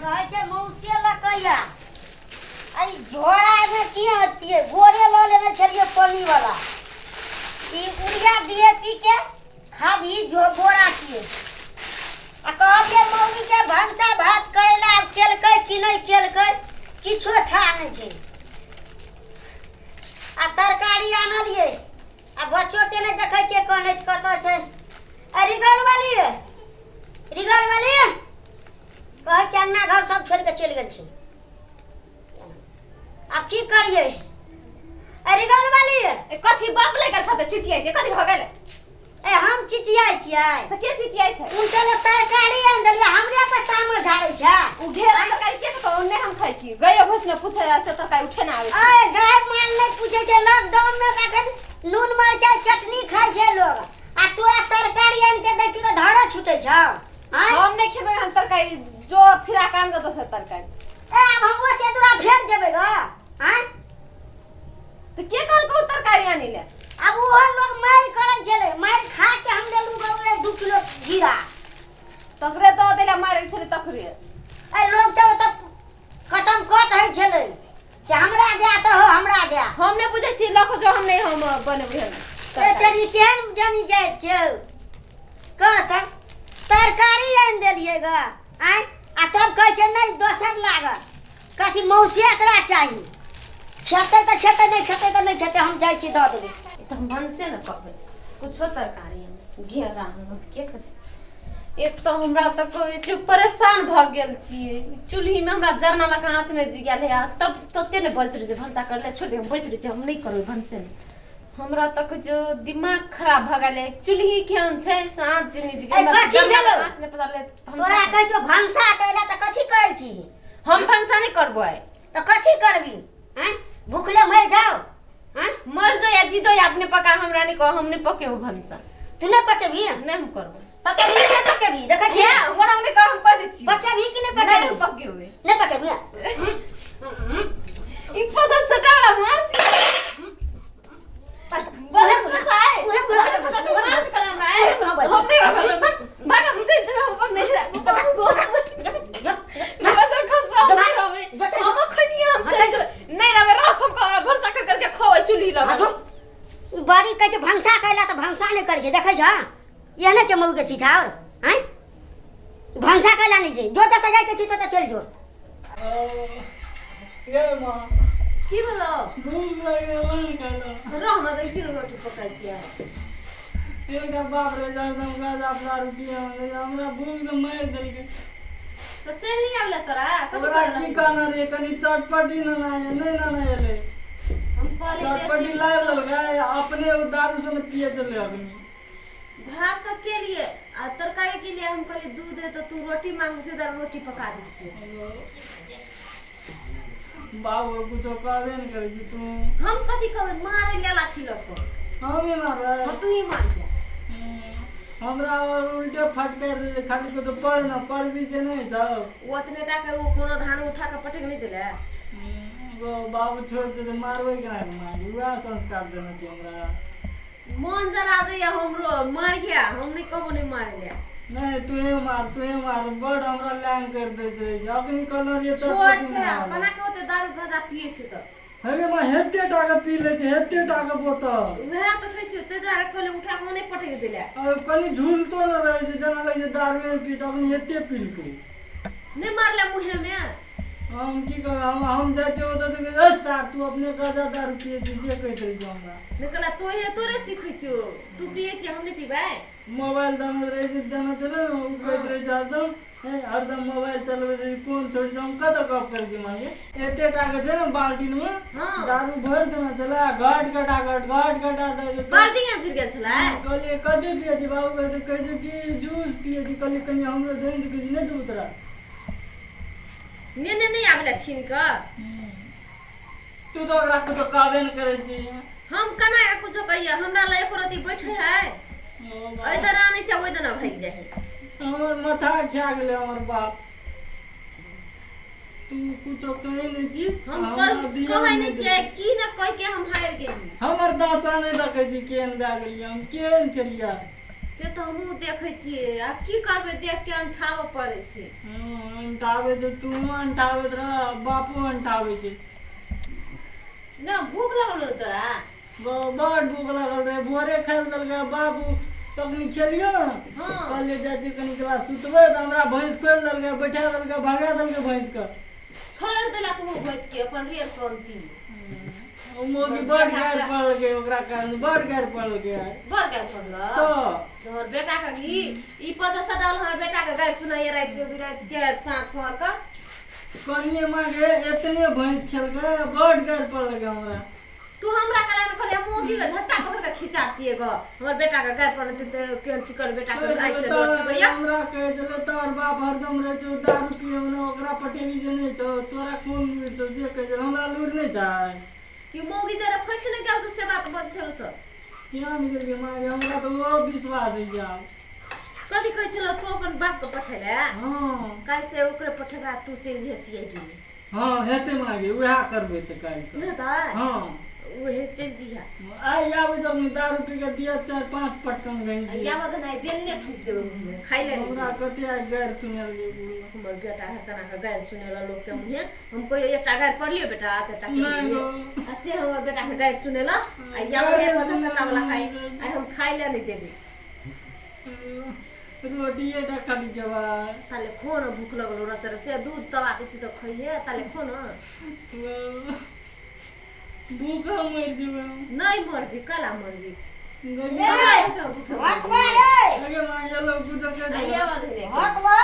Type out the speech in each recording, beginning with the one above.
कहै छै मौसे लकैया आ ई झोरामे की हतियै बोरे लऽ लेने छलियै पानी वाला ई उड़िया डीएपी के खाद ही जो बोरा छियै आ कहलियै मौगी के भनसा भात करै लए आब केलकै कि नहि केलकै किछो था नहि छै आ तरकारी आनलियै आ बच्चो के नहि देखै छियै कनैत कतऽ छै आ रिगल वाली रे रिगल वाली कहै छै अंगना घर सब छोड़ि कऽ चलि गेल छै आब की करियै आ रिगल वाली ए, कथी बाप ले गेल छते चिचियाइ छै कथी भऽ गेल ए हम चिचियाइ छियै तऽ के चिचियाइ छै उनटे ले तरकारी आनि देलियै हमरे पर तामस झाड़ै छै ओ घेरा तरकारी के खेतौ ओन्ने हम खाइ छी गयो भैंस ने पूछे से तरकारी उठे ना आबै छै अरे गाय माल नहि पूछै छै लॉकडाउन में तऽ एखन नून मरचाइ चटनी खाइ छै लोग आ तोरा तरकारी आनि के दै छियौ तऽ धरे छूटै छौ आँय हम नहि खेबै हम तरकारी जो फिरा के आन दोसर तरकारी ए आब हम ओते दूरा फेर जेबै ग आँय तऽ के कहलकौ तरकारी आनि ले आब ओहो लोग मारि करै छलै मारि खा के हम लेलहुँ गौ 2 किलो जीरा। तकरे दऽ देला मारै छलै तकरे। ए लोग तऽ ओतऽ कटम कट होइ छलै से हमरा दए तऽ हो हमरा दए। हम नहि बुझै छी लऽ कऽ जो हम नहि हम बनेबै हम ए तेरी केहन जमी जाइ छौ कह तऽ तरकारी आनि देलियै ग आँय आ तब कहै छै नहि दोसर लागत कथी मौसी एकरा चाही खेतै तऽ खेतै नहि खेतै तऽ नहि खेतै हम जाइ छी दऽ देबै। तऽ हम भनसे ने कहबै कुछो तरकारी हम घेरा हम के खेतै। एक तऽ हमरा तऽ कोइ चुप परेशान भऽ गेल छियै चूल्हीमे हमरा जरना लऽ कऽ आँच नहि जिगायल है तब तते नहि बजैत रहै छै भनसा करले छोड़ि दे हम बैस रहै छी हम नहि करबै भनसे नहि। हमरा तऽ जो दिमाग खराब भऽ गेलै चूल्ही केहन छै से आँच नहि ए, कथी जिगायल भेलौ? आँच नहि पता लगलै तोरा कहै छौ भनसा करै तऽ कथी करै छी? हम भनसा नहि करबै। तऽ कथी करबी आँय भूखले मरि जाओ आँय मर जो या जी जो या अपने पका हमरा नहि कह हम नहि पकेबो भनसा। तू नहि पकेबही? नहि हम करबो। पकेबही कि नहि पकेबही देखै छी हे हमरा नहि कर हम कह दै छी। पकेबही कि नहि नहि हम पकेबही? पकेबै। नहि पकेबही? ई पता छोटा वाला मार छी उहे बस आए उहे मार कर हमरा हम नहीं रहबै बस भाग हम जे हम अपन नहीं रहबै बस खस हम नहीं रहबै हम खनिया हम चल जेबै नहीं रहबै रख हम भरसा कर करके खोबै चूल्ही लग। बड़ी कहै छै भनसा कैला तऽ भनसा नहि करै छै देखै छ एहने छै मौके छी छाउर आँय भनसा कैला नहि छै जो जतऽ जाइके छी ततऽ चलि जो। ये माँ की भेलौ? भूख लागि गेल खाना। रह न दै छी रोटी पकाइ छियै। एकटा बाप रे हरदम गाजा दारू पिए हमरा भूख से मारि देलकै। तऽ चलि नहि आबले तोरा कथी ओकरा करऽ की कहना रहियै कनि चटपटी नेना ये नहि नेना एलै। हम कहलियै चटपटी लाबि लेलकै अपने ओ दारू से ने पिए छलै अखनी। भात तऽ केलियै आ तरकारी केलियै हम कहलियै दूध है तऽ तू रोटी मांगू छै तऽ रोटी पका दै छियै। बाबू कुछो कहबे नहि करै छी तू। हम कथी कहबै मारै ले लाठी लऽ कऽ। हमे मारबै? हाँ तू ही मार। हमरा और उल्टे फटकार देले खाली को तो पढ़ न पढ़बी से नहीं सब। ओ अतने टा के ओ कोनो धान उठा के पटक नहीं देले। गो बाबू छोड़ दे मारबै केना के मार उएह संस्कार देने छी हमरा। मन जरा दैया हमरो मारिया हम नहीं कहबो नहीं मारे नहीं तू मार तू मार बड़ हमरा लैंग कर दै छै अखनी कहलो रहियै छोट छै बना के ओते दारू गांजा पिए छै तऽ अरे माँ हेते टा के पी लै छै हेते टा के बोतल। उएह तऽ कहै छियौ ताहि दुआरे कहलियै उठा के नहि पटक देले। कनि झूलतो न रहै छै जेना लगै छै दारुए पी तऽ अखनी हेते पीलकै। नहि मारले मुँहे में। हम की कहब हम जाइ छियै ओतऽ तऽ कहै सार तू अपने गाजा दारू पिए छी से कहैत रहै छै हमरा। नहि कहला तोरे तोरे सीखै छियौ तू पिए छी हम नहि पीबै। मोबाइल देने रहै छै देने छलै ने ओ कहैत रहै छै हरदम हरदम मोबाइल चलबैत रहै कोन छोड़ि छै हम कतऽ गप करै छी माँगे एते टा के छै ने बाल्टीन में दारू भरि देने छलै आ घट घटा घट घट घटा दै छै। बाल्टी में गिर गेल छलै? कहलियै कथी पियै छी बाबू कहै छै कहै छै कि जूस पियै छी कहलियै कनि हमरो दे ने कहै छै नहि देबौ तोरा। नेने नहि आबले छीन कऽ। तू तऽ ओकरा कुछो कहबे नहि करै छी। हम केना के कुछो कहियै हमरा लग एको रत्ती बैठे है एहि दना आनै छै ओहि दना भागि जाइ है। हमर माथा खा गेलै हमर बाप। तू कुछो कहै नहि छी हम कहै नहि छियै की ने कहि के हम हारि गेली। हमर दशा नहि देखै छी केहन भए गेलियै हम केहन छलियै। से तऽ हमहूँ देखै छियै आब की करबै देख के अंठाबऽ पड़ै छै। अंठाबै तऽ तूहो अंठाबैत रह बापो अंठाबै छै। ना भूख लगल रहौ तोरा? बड़ भूख लागल रहे भोरे खाइ लए देलकै बाबू तखनी खेलियो ने। हाँ। कहलियै जाइ छियै कनि कला सुतबै तऽ हमरा भैंस खोलि देलकै बैठा देलकै भगा देलकै भैंसके। छोड़ि देलक ओ भैंस के अपन रेल क्रांति में। ओ मौगी बड़ गारि पड़लकै ओकरा कारण बड़ गारि पड़लकै। बड़ गारि पड़लक तऽ तोहर बेटा के ई ई पद सटल हमर बेटा के गारि सुनाइए राति के राति के साँझ पहर के। कनिए माँ गे एतने भैंस खेलकै बड़ गारि पड़लकै हमरा। तू हमरा कहला ने कहलियै मौगी के झट्टा पकड़ के खिंचातियै ग हमर बेटा के गारि पड़लकै तऽ केहन चिकन बेटा के आइ से तोहर लौटबैया। हमरा कहै छलै तोहर बाप हरदम रहै छौ दारू पियै मे ओकरा पटेली जे नहि छौ तोरा कोन लूरि छौ से कहै छलै हमरा लूरि नहि छै। कि मौगी जरा फसि नहि गेल से बात बज छल तऽ। किया नहि गेलियै माँ गे हमरा तऽ ओहो विश्वास होइ छै आब। कथी कहै छलौ तू अपन बाप के पठेला? हाँ। काल्हि से ओकरे पठेबा तू चलि जइहे सीआईडी मे। हाँ हेतै माँ गे उएह करबै तऽ काल्हि से। नहि हेतै? हाँ। उहे चलि जइहे। आइ आबै जब दारू पी के दिअ 4-5 पटकन गई आ याबत नहि बेलने ठूसि देबै मुँहमे खाइ लए नहि हमरा देबै। कते आइ गारि सुनेलकै बुढ़बा। हमर बेटा है तना के गारि सुनेला लोक के मुँहे हम कहियो एकटा गारि पढ़लियो बेटा एतेटा के नहि मुँहे। गो। आ से हमर बेटा के गारि सुनेला आ याबत गारि पता सत्ता वाला खाइ सुनेला। आइ हम खाइ लए नहि देबै। रोटिए टा खाली खेबै। ताले खो न भूख लगल रसे रसे दूध तवा के छी तऽ खइहे ताले खो न। भूखा मरि जेबै हम। नहि मरबी कला मरबी। गगे हकबा रे गगे माँ एलो गुजर के आइया बधने हकबा।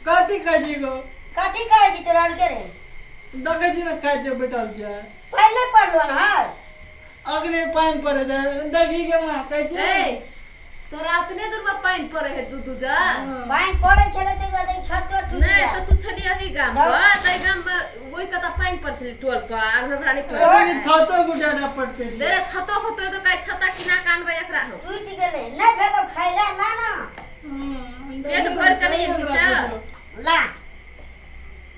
कथी खाइ छी गो? कथी कहै छी तोरा आरके रे? देखै छी ने खाइ छै बैठल छै। पहिले पढ़लो न हर। अगने पानि पड़ै छै देखी के माँ कहै छै। ए तोरा अपने दूर में पानि पड़े है दू दू जा। पानि पड़ै छलै तऽ एक छतो टूटि नहीं गेल। तो तू छली अही गाम पर तै गाम में ओहि कता पानि पड़ छली टोल पर आर हमरा नहीं पड़े। अगने छतो गुटा पटकै छै। मेरे छतो होतो तो काय छता किना कानबै एकरा हम। टूटि गेलै नहि भेलौ खाइ लए ला ना। पेट भरि के नहि एलही से? ला।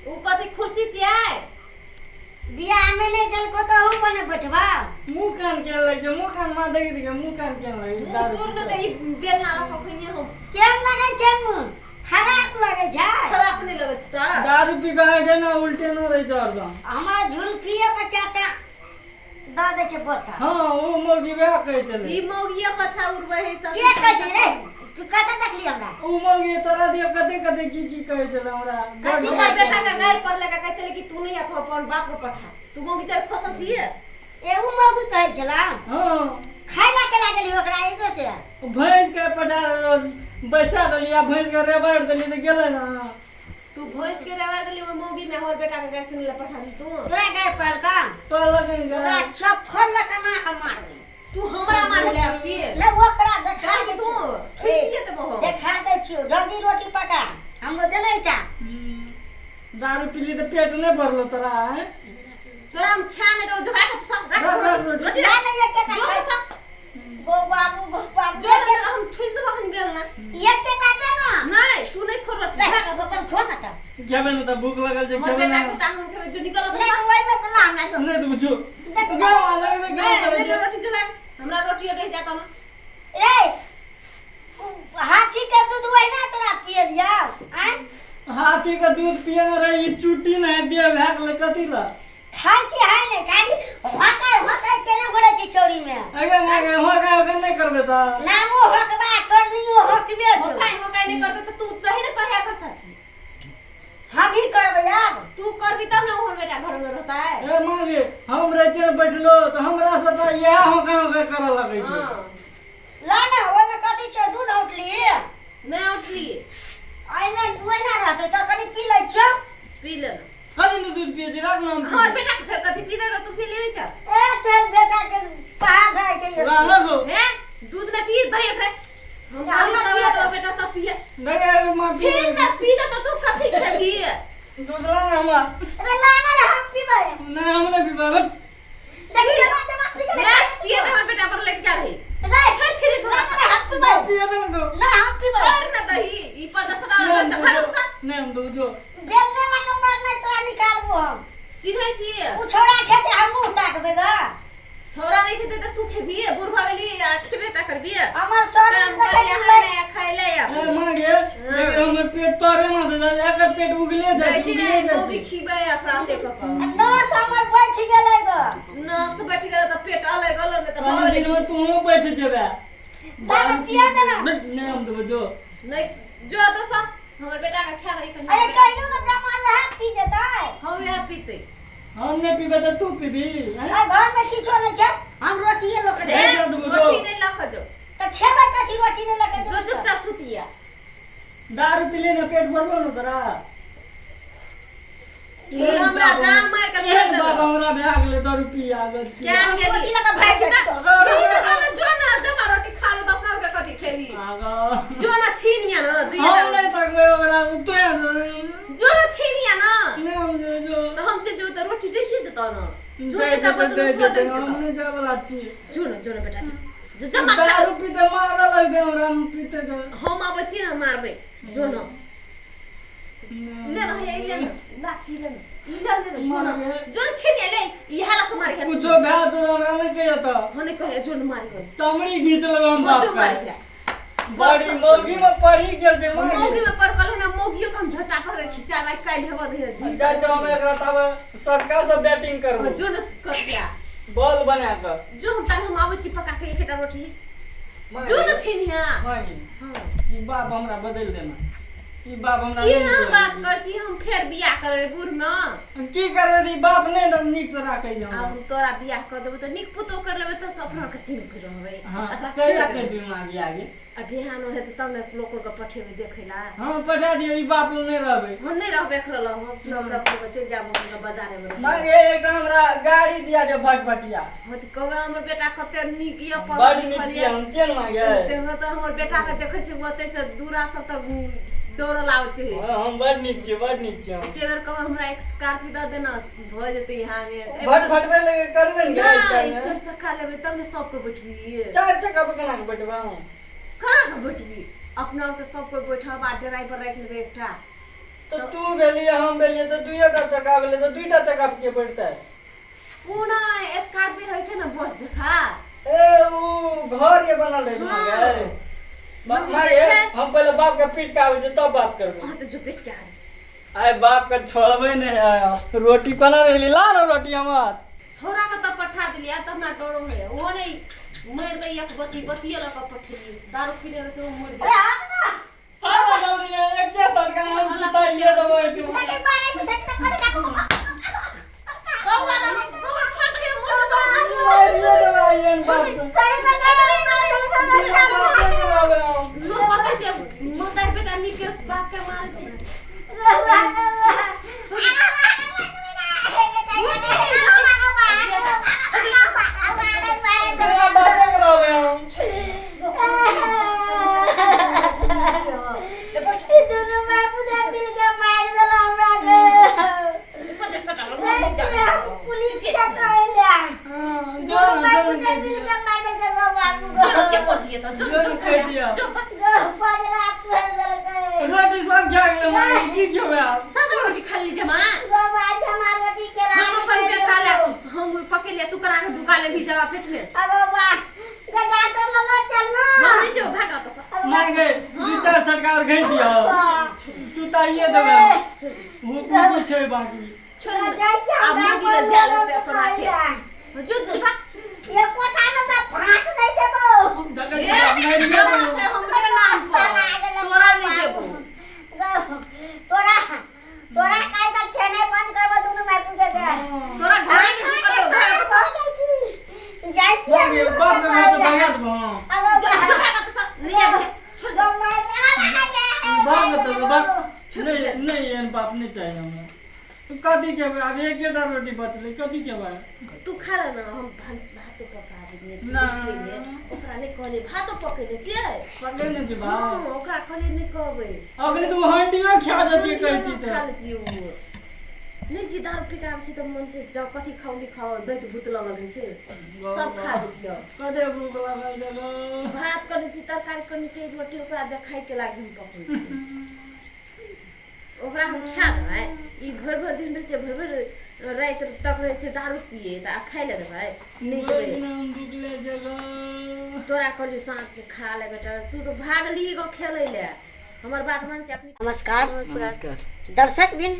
उ कथी कुर्सी छियै? बियाह में नहि देलको तऽ अहूँ बने बैठबा। मुँह कान केहन लगै छै? मुँह कान माँ देखी देखी मुँह कान केहन लगै छै? मुँह दारू चूर पी न कऽ। दे ई बेलना लऽ कऽ खइहे हम। केहन लगै छै मुँह? खराब लगै छै। खराब नहि लगै छै तऽ? दारू पी कऽ आइ छै ने उल्टे न रहै छै हरदम। हमरा झुलफिए के चाटा दऽ दै छै बोतल। हाँ ओ मौगी वएह कहै छलै। ई मौगिए पछा उड़बै है सब। के कहै छै रे? तू कतऽ देखली हमरा? ओ मौगी तोरा दिया कते कते की की कहै छलै हमरा। कथी बड़ हमर बेटा के गारि पड़लै कहै छलै कि तू नहि आबह अपन बाप के पठा। तू मौगी तर फसल छियै? ए उ मौगी कहै छला? हाँ। खाइ लए केला गेली ओकरा एगो से? भैंस के पठा बैसा देली आ भैंस के रेबाड़ देली तऽ गेलै ना। तू भैंस के रेबाड़ देली ओहि मौगी में हमर बेटा के गारि सुनै लए पठा दी तू। तोरा गारि पड़लका? पड़लक नहि ओकरा गारि। चप्पल लऽ कऽ ना मारबै। तू हमरा मारले आब छियै? नहि ओकरा देखा खाइ दै तू छियौ। ठुसिए देबो हम। देखा दै छियौ जल्दी रोटी पका हमरो देने चा। दारू पीली तऽ पेट नहि भरलो तोरा आँय? तोरा हम खा नहि देबो जोगा के सब रख रख रोटी। रोटी ना ना एकेटा जो खाइ। सब गो बाबू गो बाबू। जो ना हम ठुसि देबो अखन बेलना। एकेटा दे ना। नहि तू नहि खो रोटी। ले अपन खो ना तब। खेबै ने तऽ भूख लगल छै हमर खेबै बेटा ने। के तऽ हम खेबै जो निकल नहि तऽ ओहिमे से ला हमरा जो। नहि तऽ जो। देखी जो, अलग अलग नहि करै नहि छै। रोटी जोगा हमरा रोटी रहि जात ना। रे हाथी के दूध वहिना तोरा पियलियौ आँय? हाथी के दूध पिए न रहे ई चुट्टी नहि देह भए गेलै कथी लए? खाइ छी है ने खाली हकाय हकाय केना घुरै छी चौरी में। अगे माँ गे होका होका नहि करबै तऽ? नामो हकबा करनियो हकबे छौ। होकाय होकाय नहि करतै तऽ तू सही ने कहै कर साथी। हम ही करबै आब। तू करबी तब ने ओहन बेटा घर में रहतै। ए माँ गे हम रहै छियै बैठलो तऽ हमरा से तऽ इएह होका होका करऽ लगै छै। हाँ। ला ना ओहिमे कथी छौ दूध औटली? नहि औटली। एहिमे ओहिना रहतै तऽ कनि पी लै छियौ। पी ले ना। कथी ने दूध पियै छी राख ने हम हमर बेटा के फेर कथी पी दे तऽ तू पी लेबी तऽ। ए तोहर बेटा के पहाड़ धराइ छै। राख ने गो। हे दूध नहि पी दही एतै। हम हमरा कहली पिए तब दे। बेटा तब पिए। नहीं अरे माँ पी छीन ना पी ले तऽ तू कथी खेबही? दूध ला ना हमरा। अरे ला ना रे हम पीबै। नहीं हम नहीं पीबै। देखी देबा देबा पी हे पिए दे हमर बेटा पर लटि जा रही। रे फेर छीने ला ना रे हम पीबै। पिए दे ना गो। ना हम पीबै। छोड़ ना दही ई पर दसरा नहीं लग हम भागल दूध सा। नहीं हम दूध जो। बेलने लऽ कऽ मारनाइ तोरा निकालबो हम। चिन्है छियै? उ छौड़ा खेतै हम मुँह ताकबै ग। छौरा नहीं खेते त तू खेबिए बूढ़ भ गेली आ खेबे टा करबिए हमर शरीर काम देखै करे छी यहाँ ले खाइ ले आ ए माँ गे, लेकिन हमर पेट तोरे माथे जाइ छै, एकर पेट उगले जाइ जाइ छै, छी उगले ने जाइ गोभी छै। खिबै आ प्राते क क नस हमर बैठ गेलै ग नस बैठ गेल त पेट अलग अलग ने त भऽ कनि गेलै दिनमे तूहो बैठ जेबे। दादा पिया देना नहि हम देबो जो। नहीं जो तो सब हमर बेटा के खा रही अरे कहियो ना जमा रहे पी जेतै हम इएह पीते हम नहि पीबै तऽ तू पीबी हैं? आ घर में किछो नहीं छै हम रोटिए लऽ के ए, जेबै जा देबो जो। रोटी नहीं लऽ के जो तऽ खेबै कथी रोटी नहि लऽ के जो जेबै तऽ? चुपचाप सुतिया दारू पीले ने पेट भरलो ने तोरा। ई हमरा जान मार के छोड़ एहन बाप देलक हमरा भए गेलै दारू पी आदत क्या हम गेली रोटी लऽ के भागि जेतौ। जो ना जमा रोटी खा लो तऽ अपना आरके कथी खेबी आगा जो ना छीनिया ना दुइया हम नहि सकबै ओकरा तों जो ना छीनिया ना नहि हम जो जो तऽ हम चलि जेबै तऽ रोटी देखिए जेतौ ना जो दे जेतौ जेतै, तऽ दे जो जेतै, जेतौ। हम नहि जाय वाला छी। जो ना जो ना बेटा जो जो जमा खा दारू पीते मारऽ लगतै हमरा हम पीते तऽ हम अबै छी ना मारबै जो ना ले ना हे ले ना लाठी ले ना ई ले ना जो ना जो ना छीनिया ले इहा लऽ के मारी कुछो भए तो हमरा नहि कहिया तऽ हम नहीं कहे जो ना मारी हो चमड़ी घीच लेबै हम बाप जो के। मारी बड़ी मौगी में पड़ी गेल छै मार मौगी में पर कल ना मौगियो के हम झटा पर खिंचाबै काल्हि हेबऽ नहीं जाइ छै हम एकरा तब सरकार से बैटिंग करबो जो न कर दिया बॉल बना कऽ जो हम ताले हम आबै छी पका के एकटा रोटी मार जो न छिनिया मार हां ई बाप हमरा बदलि देना ई बाप हमरा की नहि हम नीक बात लगै कर छी हम फेर बियाह करबै बूढ़ में छै। की करबै तऽ ई बाप नहि ने नीक से राखै छै आब हमरा हम तोरा बियाह कर देबै तऽ नीक पुतोह कर लेबै तऽ अपना के तीन के रहबै हाँ एकरा कहिया छोड़ि देबै। करबी मांगी आगे आ बिहान हेतै तब ने लोक के पठेबै देखै ला हाँ पठा दियौ ई बाप लग नहि रहबै हम नहि रहबै एकरा लग हम अपना ओकरा अपना चलि जाब हम बाजारे में रहबै। मांगे एकटा हमरा गाड़ी दिया जे भटभटिया हाँ तऽ कहबै हमर बेटा कते नीक यऽ पढ़ल बड नीक लिखल छियै यऽ हम छियै ने मांगे ते तऽ हमर बेटा के देखै छियै ओतै से दूरा सब तक दौड़ल आबै छै हाँ, हम बड नीक छियै बड नीक छियै हम के बेर कहबै हमरा एक स्कॉर्पियो दऽ देना भऽ जेतै यहाँ मे भट भटबै लगे करबै ने गाड़ी नहि चारि चारि चक्का लेबै तब ने सबके बैठबियै चारि चक्का पर केना के बैठबै हम कहाँ के बैठबी अपना आरके सब कोइ बैठब आ ड्राइवर राखि लेबै एकटा तऽ तू भेलियै हम भेलियै तऽ दुइएटा चक्का भेलै तऽ दुइटा चक्का पर के बैठतै ओ नहि स्कॉर्पियो होइ छै ने बस जकाँ ए उ घर के बनल रहै छै हाँ। मागे मागे हम पहिले बाप के पीट के आबै छियै तब बात करबै अहाँ तऽ झुपेट के आबै आइ बाप के छोड़बै नहि आइ रोटी कोना रहली ला ने रोटी हमर छोरा के तऽ पठा देलियै आब तऽ हमरा डरो होइए ओहो नहि मरि दैया बती बतिये लऽ कऽ पठेलियै दारू पीने रहै छै ओ मरि अरे हट ना सारा जल्दी एके सटका हम सुताइए देबै अरे बारे में देख ना करे ना बौआ ना बौआ छोड़ दे मर जेतौ मारिए देबै एहन बाप के सही में नहीं बिना बापे के रहबै हम लोक कहै छै मतार बेटा नीक के बाप के मारै छै बिना बापे के रहबै हम हाँ, जो ना जो ना कह दिया। रोटी सब खा गेलै माय की खेबै आब माय गए दू चार सटका और घै दियौ सुताइए देबै हुकूम छै बाकी देखै छी बाप मारिए देबै। तोरा तोरा काहे तक खेनाइ बंद करबो दुनू भाई पुत के हाँ। तोरा घर जाइ छी माय गे, बाप के घर से भगा देबो हम। बाप के तऽ बाप नहि नहि एहन बाप नहि चाही हमरा कथी खेबै आब एकेटा रोटी बचलै कथी खेबै तू खा ले ना हम भातो पका देने ना। छियै ओकरा नहि कहलियै भातो पकेने छियै पकड़े नहि छै हँ भात ओकरा कहलियै नहि कहबै अखनी तऽ ओ हंडियो खा जतियै कहती खा तऽ लेतियै ओ नहि छी दारू पी के आबै छै तऽ मन छै जाउ कथी खाउ नहि खाउ दैत भूत लगल रहै छै सब खा जतियै कते भूख लागल छलो भात करै छी तरकारी करै छी रोटी ओकरा देखाय के लागी हम पकबै छी ओकरा हम खा देबै ई भरि भरि दिन रहै छै भरि भरि राति तक रहै छै दारू पिए तऽ आ खाइ लए देबै नहि भरि देबै दिना हम दुखले जगह तोरा कहलियौ साँझके खा ले बेटा तू तऽ भागली गो खेलै लए हमर बात मान छै अपने नमस्कार नमस्कार दर्शक बिन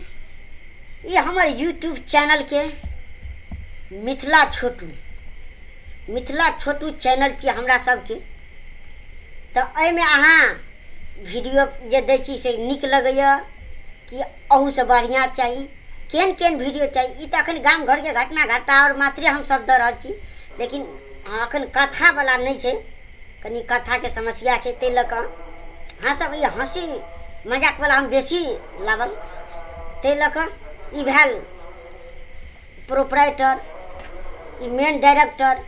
ई हमर यूट्यूब चैनलके मिथिला छोटू मिथिला छोटू चैनल छी हमरा सबके तऽ एहिमे अहाँ वीडियो जे दै छी से नीक लगैए कि अहूसँ बढ़िआँ चाही केहन केहन वीडियो चाही ई तऽ एखन गाम घरके घटना घटना आओर मात्रे हमसब दऽ रहल छी लेकिन एखन कथावला नहि छै कनि कथाके समस्या छै ताहि लऽ कऽ अहाँसब ई हँसी मजाकवला हम बेसी लाबब ताहि लऽ कऽ ई भेल प्रोपराइटर ई मेन डायरेक्टर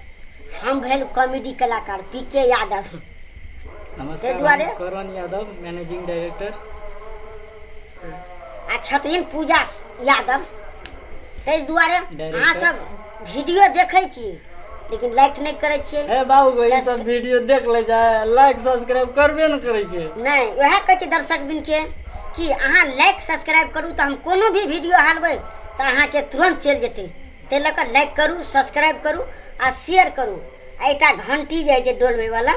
हम भेल कॉमेडी कलाकार पी के यादव नमस्कार दुआरे- हम करण यादव मैनेजिंग डायरेक्टर आ छथिन पूजा यादव ताहि दुआरे डायरेक्टर। अहाँ सब वीडियो देखै छी लेकिन लाइक नहि करै छियै हे बाबू गो ई सब वीडियो देख ले जाए लाइक सब्सक्राइब करबे न करै छै नहि उएह कहै छी दर्शक बिनके कि अहाँ लाइक सब्सक्राइब करू तऽ हम कोनो भी वीडियो हालबै तऽ अहाँके तुरन्त चलि जेतै ताहि लऽ कऽ लाइक करू सब्सक्राइब करू आ शेयर करू आ एकटा घंटी जे होइ छै डोलबैवला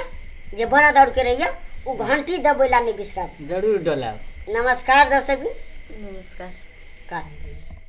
जे बड़ा दौड़के रहैए ओ घंटी दबबै लए नहि बिसरब जरूर डोलायब नमस्कार दर्शक नमस्कार काट।